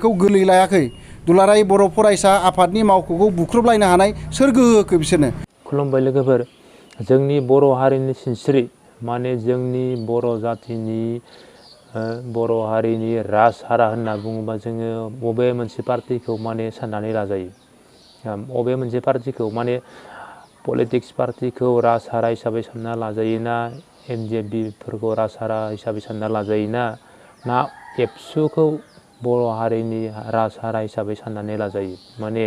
बेखौ गोरलै लायाखै दुलाराय बर' फरायसा आफादनि मावख'खौ बुख्रुबलायनो हानाय सोर गोहो होखो बिसोरनो? खुलुमबाय लोगोफोर, जोंनि बर' हारिनि सिनस्रि माने जोंनि बर' जातिनि बर' हारिनि राजहारा होनना बुङोबा जोङो बबे मोनसे पार्टिखौ माने साननानै लाजायो। बबे मोनसे पार्टिखौ माने पलिटिक्स पार्टिखौ राजहारा हिसाबै सानना लाजायोना NJPफोरखौ राजहारा हिसाबै सानना लाजायोना ना एबसुखौ बर' हारिनि राजहारा हिसाबै साननानै लाजायो? माने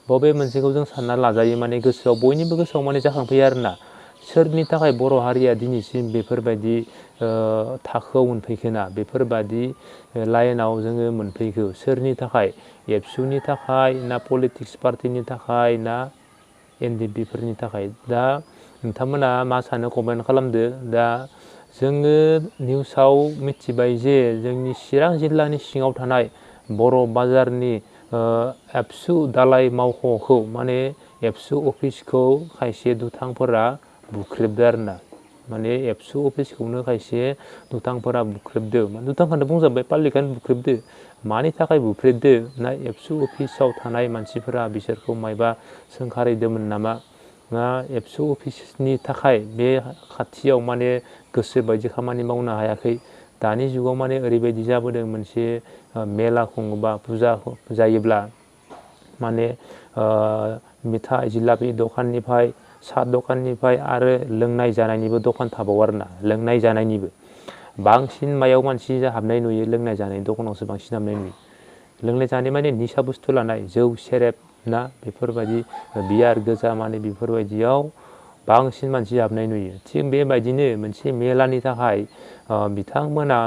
बबे मोनसेखौ जों सानना लाजायो माने गोसोआव बयनिबो गोसोआव माने जाखांफैयो आरोना। सोरनि थाखाय बर' हारिया दिनैसिम बेफोरबायदि थाखोआव मोनफैखोना, बेफोरबायदि लाइनाव जोङो मोनफैखो? सोरनि थाखाय? एबसुनि थाखाय ना पलिटिक्स पार्टिनि थाखाय ना NJPफोरनि थाखाय? दा नोंथांमोना मा सानो कमेन्ट खालामदो। दा जोङो निउसाव मिथिबाय जे जोंनि चिरां जिल्लानि सिङाव थानाय बर' बाजारनि ABSU दालाय मावख'खौ माने ABSU अफिसखौ खायसे दुथांफोरा बुख्रेबदो आरोना। माने ABSU अफिसखौनो खायसे दुथांफोरा बुख्रेबदो। दुथांखौनो बुंजाबाय, पाब्लिकआनो बुख्रेबदो। मानि थाखाय बुख्रेबदो? ना ABSU अफिसाव थानाय मानसिफोरा बिसोरखौ मायबा सोंखारिदोंमोन नामा? ना ABSU अफिसनि थाखाय बे खाथियाव माने गोसो बायदि खामानि मावनो हायाखै? दानि जुगाव माने ओरैबायदि जाबोदों, मोनसे मेला खुङोबा फुजा जायोब्ला माने मिथाइ जिलापि दखाननिफ्राय साहा दखाननिफ्राय आरो लोंनाय जानायनिबो दखान थाबावो आरोना। लोंनाय जानायनिबो बांसिन मायाव मानसि हाबनाय नुयो? लोंनाय जानायनि दखानावसो बांसिन हाबनाय नुयो। लोंनाय जानाय माने निसा बुस्थु लानाय जौ सेरेब ना बेफोरबायदि बियार गोजा माने बेफोरबायदियाव बांसिन मानसि हाबनाय नुयो। थिग बेबायदिनो मोनसे मेलानि थाखाय बिथांमोना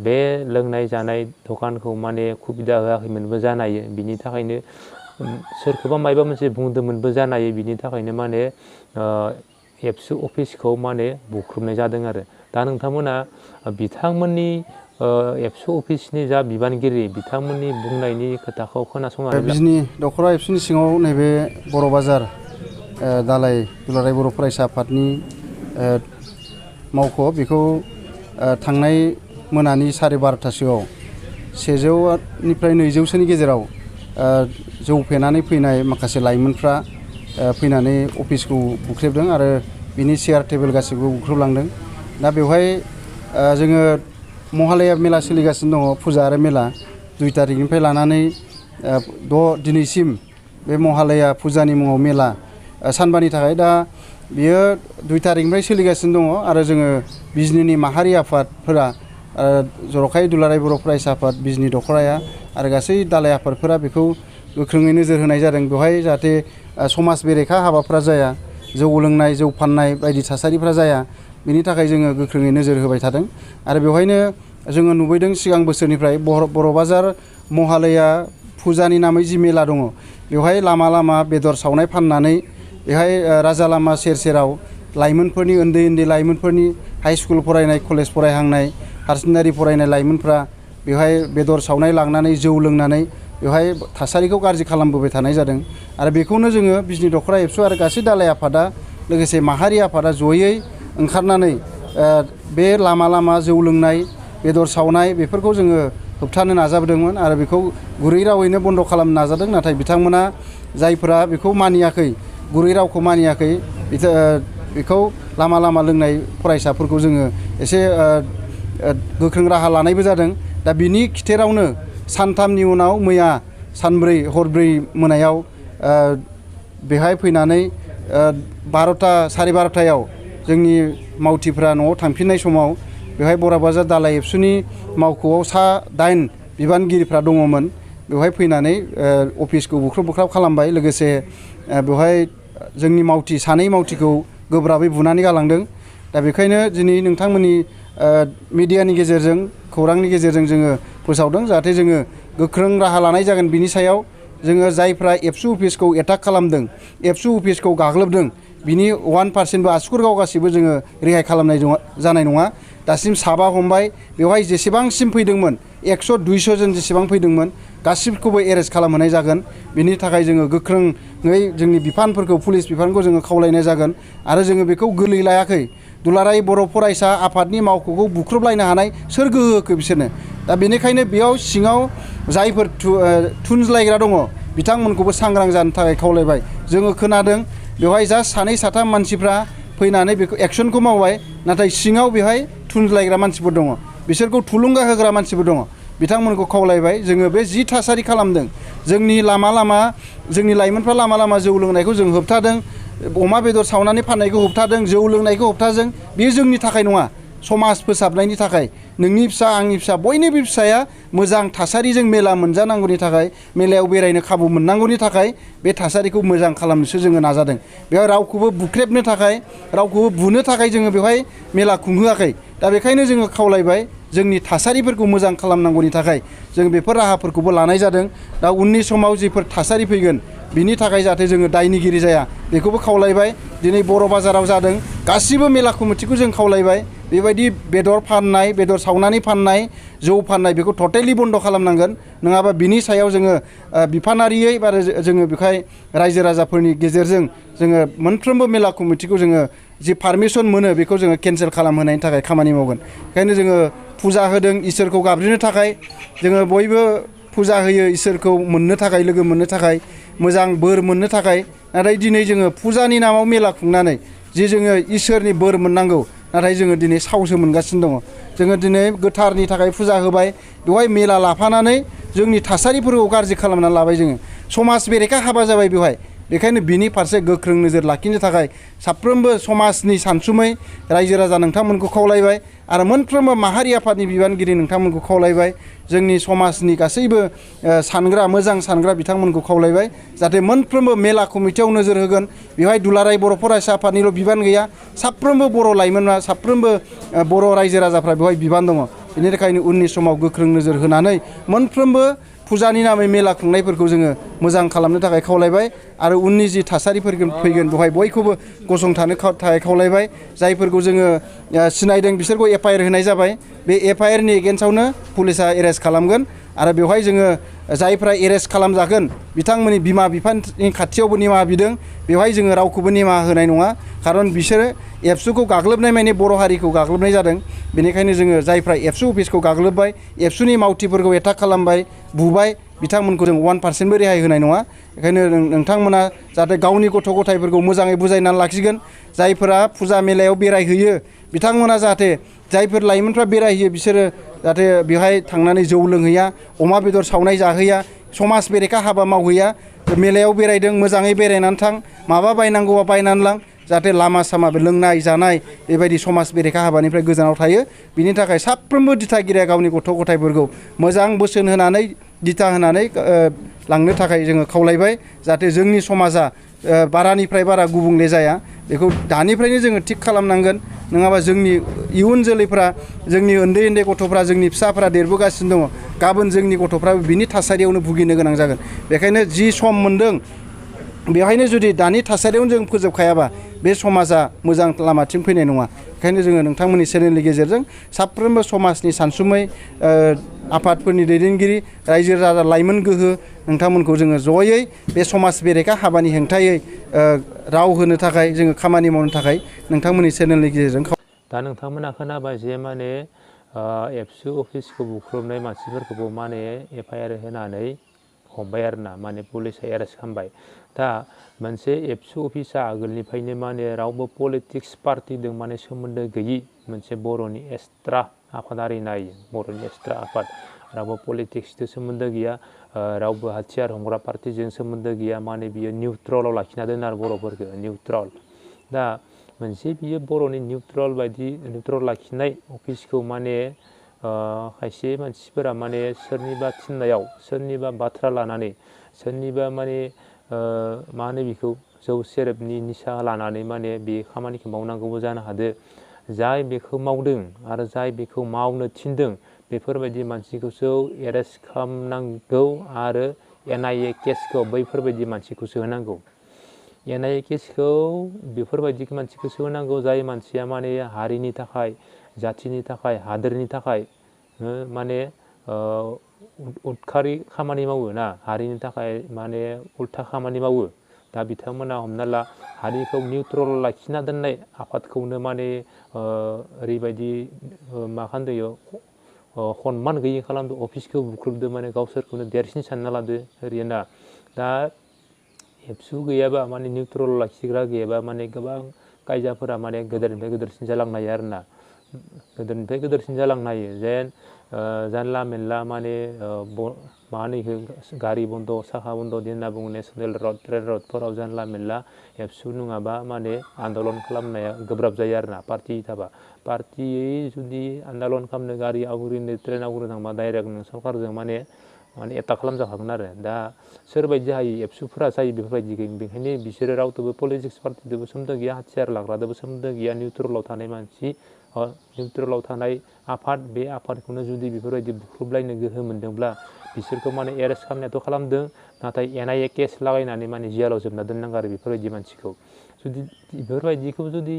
बे लोंनाय जानाय दखानखौ माने सुबिदा होआखैमोनबो जानो हायो। बिनि थाखायनो सोरखौबा मायबा मोनसे बुंदोंमोनबो जानो हायो। बिनि थाखायनो माने ABSU अफिसखौ माने बुख्रुबनाय जादों आरो। दा नोंथांमोना बिथांमोननि ABSU अफिसनि जा बिबानगिरि बिथांमोननि बुंनायनि खोथाखौ खोनासंनानै बिजनि दख'रा ABSUनि सिङाव नैबे बर' बाजार दालाय दुलाराय बर' फरायसा आफादनि मावख' बेखौ थांनाय मोनानि 12:30सोआव 100निफ्राय 200सोनि गेजेराव जौ फेनानै फैनाय माखासे लाइमोनफ्रा फैनानै अफिसखौ बुख्रेबदों आरो बिनि चेयार टेबोल गासैबो बुख्रुबलांदों। दा बेवहाय जोङो महालया मेला सोलिगासिनो दङ, फुजा आरो मेला 2 तारिखनिफ्राय लानानै 6 दिनैसिम बे महालया फुजानि मुङाव मेला सानबानि थाखाय। दा बियो 2 तारिखनिफ्राय सोलिगासिनो दङ आरो जोङो बिजनिनि माहारि आफादफोरा जर'खायै दुलाराय बर' फरायसा आफाद बिजनि दख'राया आरो गासै दालाय आफादफोरा बेखौ गोख्रोङै नोजोर होनाय जादों। बेवहाय जाहाथे समाज बेरेखा हाबाफ्रा जाया, जौ लोंनाय जौ फाननाय बायदि थासारिफ्रा जाया, बिनि थाखाय जोङो गोख्रोङै नोजोर होबाय थादों। आरो बेवहायनो जोङो नुबोदों सिगां बोसोरनिफ्राय बर' बाजार महालया फुजानि नामै जि मेला दङ, बेवहाय लामा लामा बेदर सावनाय फाननानै बेहाय राजा लामा सेर सेराव लाइमोनफोरनि उन्दै उन्दै लाइमोनफोरनि हाइ स्कुल फरायनाय, कलेज फरायहांनाय, हायार सेकेन्डारि फरायनाय लाइमोनफ्रा बेवहाय बेदर सावनाय लांनानै जौ लोंनानै बेवहाय थासारिखौ गाज्रि खालामबोबाय थानाय जादों। आरो बेखौनो जोङो बिजनि दख'रा ABSU आरो गासै दालाय आफादा लोगोसे माहारि आफादा जयै ओंखारनानै बे लामा लामा जौ लोंनाय बेदर सावनाय बेफोरखौ जोङो होबथानो नाजाबोदोंमोन आरो बेखौ गुरै रावैनो बन्द' खालामनो नाजादों। नाथाय बिथांमोना जायफोरा बेखौ मानियाखै, गुरै रावखौ मानियाखै, बेखौ लामा लामा लोंनाय फरायसाफोरखौ जोङो एसे गोख्रों राहा लानायबो जादों। दा बिनि खिथेरावनो सानथामनि उनाव मैया सानब्रै हरब्रै मोनायाव बेहाय फैनानै 12ता 12:30 जोंनि मावथिफ्रा न'आव थांफिननाय समाव बेवहाय बर' बाजार दालाय ABSUनि मावख'आव 8 बिबानगिरिफ्रा दङमोन। बेवहाय फैनानै अफिसखौ बुख्रुब खालामबाय। लोगोसे बेवहाय जोंनि मावथि 2 मावथिखौ गोब्राबै बुनानै गालांदों। दा बेखायनो दिनै नोंथांमोननि मिडियानि गेजेरजों खौरांनि गेजेरजों जोङो फोसावदों जाहाथे जोङो गोख्रों राहा लानाय जागोन। बिनि सायाव जोङो जायफ्रा ABSU अफिसखौ एटाक खालामदों, ABSU अफिसखौ गाग्लोबदों, बिनि 1%बो आसुगुर गावगासिबो जोङो रेहाय खालामनाय जानाय नङा। दासिम 7 हमबाय। बेवहाय जेसेबांसिम फैदोंमोन 100-200 जन जेसेबां फैदोंमोन गासिबखौबो एरेस्ट खालामहोनाय जागोन। बिनि थाखाय जोङो गोख्रोङै जोंनि बिफानफोरखौ, पुलिस बिफानखौ जोङो खावलायनाय जागोन। आरो जोङो बेखौ गोरलै लायाखै। दुलाराय बर' फरायसा आफादनि मावख'खौ बुख्रुबलायनो हानाय सोर गोहो होखो बिसोरनो? दा बेनिखायनो बेयाव सिङाव जायफोर थुनज्लायग्रा दङ बिथांमोनखौबो सांग्रां जानो थाखाय खावलायबाय। जोङो खोनादों बेवहाय जास्ट सानै साथाम मानसिफ्रा फैनानै बेखौ एक्सनखौ मावबाय, नाथाय सिङाव बेवहाय थुनज्लायग्रा मानसिफोर दङ, बिसोरखौ थुलुंगा होग्रा मानसिफोर दङ। बिथांमोनखौ खावलायबाय जोङो बे जि थासारि खालामदों, जोंनि लामा जोंनि लाइमोनफ्रा लामा जौ लोंनायखौ जों होबथादों, अमा बेदर सावनानै फाननायखौ होबथादों, जौ लोंनायखौ होबथादों, बेयो जोंनि थाखाय नङा, समाज फोसाबनायनि थाखाय। नोंनि फिसा आंनि फिसा बयनिबो फिसाया मोजां थासारिजों मेला मोनजानांगौनि थाखाय, मेलायाव बेरायनो खाबु मोननांगौनि थाखाय बे थासारिखौ मोजां खालामनोसो जोङो नाजादों। बेयाव रावखौबो बुख्रेबनो थाखाय, रावखौबो बुनो थाखाय जोङो बेवहाय मेला खुंहोआखै। दा बेखायनो जोङो खावलायबाय जोंनि थासारिफोरखौ मोजां खालामनांगौनि थाखाय जों बेफोर राहाफोरखौबो लानाय जादों। दा उननि समाव जिफोर थासारि फैगोन बिनि थाखाय जाहाथे जोङो दायनिगिरि जाया बेखौबो खावलायबाय। दिनै बर' बाजाराव जादों, गासिबो मेला कमिटिखौ जों खावलायबाय बेबायदि बेदर फाननाय, बेदर सावनानै फाननाय, जौ फाननाय बेखौ टटेलि बन्द' खालामनांगोन। नङाबा बिनि सायाव जोङो बिफानारियै बा जोङो बेवहाय रायजो राजाफोरनि गेजेरजों जोङो मोनफ्रोमबो मेला कमिटिखौ जोङो जि पारमिसन मोनो बेखौ जोङो केन्सेल खालामहोनायनि थाखाय खामानि मावगोन। ओंखायनो जोङो फुजा होदों इसोरखौ गाबज्रिनो थाखाय, जोङो बयबो फुजा होयो इसोरखौ मोननो थाखाय, लोगो मोननो थाखाय, मोजां बोर मोननो थाखाय। नाथाय दिनै जोङो फुजानि नामाव मेला खुंनानै जि जोङो इसोरनि बोर मोननांगौ, नाथाय जोङो दिनै सावसो मोनगासिनो दङ। जोङो दिनै गोथारनि थाखाय फुजा होबाय, बेवहाय मेला लाफानानै जोंनि थासारिफोरखौ गाज्रि खालामनानै लाबाय जोङो। समाज बेरेखा हाबा जाबाय बेवहाय। बेखायनो बिनि फारसे गोख्रों नोजोर लाखिनो थाखाय साफ्रोमबो समाजनि सानसुमै रायजो राजा नोंथांमोनखौ खावलायबाय आरो मोनफ्रोमबो माहारि आफादनि बिबानगिरि नोंथांमोनखौ खावलायबाय। जोंनि समाजनि गासैबो सानग्रा, मोजां सानग्रा बिथांमोनखौ खावलायबाय जाहाथे मोनफ्रोमबो मेला कमिटियाव नोजोर होगोन। बेवहाय दुलाराय बर' फरायसा आफादनिल' बिबान गैया, साफ्रोमबो बर' लाइमोनफ्रा, साफ्रोमबो बर' रायजो राजाफ्रा बेवहाय बिबान दङ। बेनि थाखायनो उननि समाव गोख्रों नोजोर होनानै मोनफ्रोमबो फुजानि नामै मेला खुंनायफोरखौ जोङो मोजां खालामनो थाखाय खावलायबाय आरो उननि जि थासारिफोर फैगोन बेवहाय बयखौबो गसंथानो थाखाय खावलायबाय। जायफोरखौ जोङो सिनायदों बिसोरखौ FIR होनाय जाबाय। बे FIR नि एगेन्स्टआवनो पुलिसा एरेस्ट खालामगोन आरो बेवहाय जोङो जायफ्रा एरेस्ट खालामजागोन बिथांमोननि बिमा बिफानि खाथियावबो निमाहा बिदों। बेवहाय जोङो रावखौबो निमाहा होनाय नङा, खारन बिसोरो एबसुखौ गाग्लोबनाय माने बर' हारिखौ गाग्लोबनाय जादों। बेनिखायनो जोङो जायफ्रा ABSU अफिसखौ गाग्लोबबाय, ABSUनि मावथिफोरखौ एटाक खालामबाय, बुबाय, बिथांमोनखौ जों 1%बो रेहाय होनाय नङा। बेखायनो नोंथांमोना जाहाथे गावनि गथ' गथायफोरखौ मोजाङै बुजायनानै लाखिगोन। जायफोरा फुजा मेलायाव बेरायहैयो बिथांमोना जाहाथे, जायफोर लाइमोनफ्रा बेरायहैयो बिसोरो जाहाथे बेवहाय थांनानै जौ लोंहैया, अमा बेदर सावनाय जाहैया, समाज बेरेखा हाबा मावहैया। मेलायाव बेरायदों, मोजाङै बेरायनानै थां, माबा बायनांगौबा बायनानै लां, जाहाथे लामा सामा लोंनाय जानाय बेबायदि समाज बेरेखा हाबानिफ्राय गोजानाव थायो। बिनि थाखाय साफ्रोमबो दिथागिरिया गावनि गथ' गथायफोरखौ मोजां बोसोन होनानै, दिथा होनानै लांनो थाखाय जोङो खावलायबाय। जाहाथे जोंनि समाजा बारानिफ्राय बारा गुबुंले जाया, बेखौ दानिफ्रायनो जोङो थिग खालामनांगोन। नङाबा जोंनि इयुन जोलैफ्रा, जोंनि उन्दै उन्दै गथ'फ्रा, जोंनि फिसाफ्रा देरबोगासिनो दङ, गाबोन जोंनि गथ'फ्राबो बिनि थासारियावनो भुगिनो गोनां जागोन। बेखायनो जि सम मोन्दों बेवहायनो जुदि दानि थासारियावनो जों फोजोबखायाबा बे समाजा मोजां लामाथिं फैनाय नङा। बेखायनो जोङो नोंथांमोननि चेनेलनि गेजेरजों साफ्रोमबो समाजनि सानसुमै आफादफोरनि दैदेनगिरि, रायजो राजा, लाइमोन गोहो नोंथांमोनखौ जोङो जयै बे समाज बेरेखा हाबानि हेंथायै राव होनो थाखाय, जोङो खामानि मावनो थाखाय नोंथांमोननि चेनेलनि गेजेरजों दा नोंथांमोना खोनाबाय जे माने ABSU अफिसखौ बुख्रुबनाय मानसिफोरखौबो माने FIR होनानै हमबाय आरोना, माने पुलिसा एरेस्ट खालामबाय। दा मोनसे ABSU अफिसा आगोलनिफ्रायनो माने रावबो पलिटिक्स पार्टिजों माने सोमोन्दो गैयि मोनसे बर'नि एक्सट्रा आफादारि नायो, बर'नि एक्सट्रा आफाद। रावबो पलिटिक्सजों सोमोन्दो गैया, रावबो हाथियार हमग्रा पार्टिजों सोमोन्दो गैया, माने बियो निउट्रलाव लाखिना दोनो आरो बर'फोरखौ निउट्रल। दा मोनसे बियो बर'नि निउट्रल बायदि निउट्रल लाखिनाय अफिसखौ माने खायसे मानसिफोरा माने सोरनिबा थिननायाव, सोरनिबा बाथ्रा लानानै, सोरनिबा माने मा होनो बेखौ जौ सेरेबनि निसा लानानै माने बे खामानिखौ मावनांगौबो जानो हादो। जाय बेखौ मावदों आरो जाय बेखौ मावनो थिनदों बेफोरबायदि मानसिखौसो एरेस्ट खालामनांगौ आरो NIA केसखौ बैफोरबायदि मानसिखौसो होनांगौ। NIA केसखौ बेफोरबायदि मानसिखौसो होनांगौ जाय मानसिया माने हारिनि थाखाय, जाथिनि थाखाय, हादोरनि थाखाय माने उदखारि खामानि मावो ना, हारिनि थाखाय माने उल्था खामानि मावो। दा बिथांमोना हमना ला हारिखौ निउट्रल लाखिना दोननाय आफादखौनो माने ओरैबायदि मा खालामदों सनमान गैयै खालामदो अफिसखौ बुख्रुबदो माने गावसोरखौनो देरसिन सानना लादो ओरैना दा एबसु गैयाबा माने निउट्रेल लाखिग्रा गैयाबा माने गोबां कायजाफोरा माने गोदोरनिफ्राय गोदोरसिन जालांनो हायो आरोना गोदोरनिफ्राय गोदोरसिन जालांनो हायो जेन जानला मेनला माने मा होनो इखो गारि बन्द साखा बन्द होनना बुङो नेसनेल रड ट्रेन रडफोराव जानला मेनला एबसु नङाबा माने आन्दलन खालामनाया गोब्राब जायो आरोना पार्टि थाबा पार्टियै जुदि आन्दलन खालामनो गारि आवग्रिनो ट्रेन आवग्रिनो थांबा डाइरेक्ट नों सरकारजों माने एटाक खालामजाखागोन आरो दा सोरबायदि हायो एबसुफोरा जायो बेफोरबायदि बेनिखायनो बिसोरो रावदोबो पलिटिक्स पार्टिदोबो सोमोन्दो गैया हाथियार लाग्रादोबो सोमोन्दो गैया निउट्रेलाव थानाय मानसि निउट्रेलाव थानाय आफाद बे आफादखौनो जुदि बेफोरबायदि बुख्रुबलायनो गोहो मोनदोंब्ला बिसोरखौ माने एरेस्ट खालामनायाथ' खालामदों नाथाय NIA केस लागायनानै माने जेलाव जोबना दोननांगौ आरो बेफोरबायदि मानसिखौ जुदि बेफोरबायदिखौ जुदि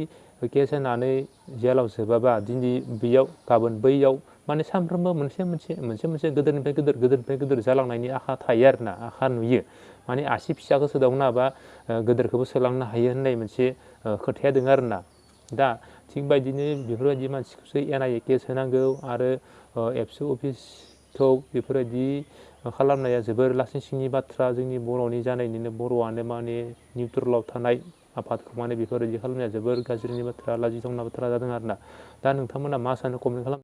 केस होनानै जेलाव जोबाबा दिनै बेयाव गाबोन बैयाव माने सानफ्रोमबो मोनसे गोदोरनिफ्राय गोदोर जालांनायनि आखा थायो आरोना आखा नुयो माने आसि फिसाखौ सोदावनो हाबा गोदोरखौबो सोलांनो हायो होननाय मोनसे खोथाया दङ आरोना दा थिग बायदिनो बेफोरबायदि मानसिखौसो NIA केस होनांगौ आरो एबसु अफिसखौ बेफोरबायदि खालामनाया जोबोर लासिं सिंनि बाथ्रा जोंनि बर'नि जानायनिनो बर'आनो माने निउट्रेलाव थानाय आफादखौ माने बेफोरबायदि खालामनाया जोबोर गाज्रिनि बाथ्रा लाजिथावना बाथ्रा जादों आरोना दा नोंथांमोना मा सानो कमेन्ट खालाम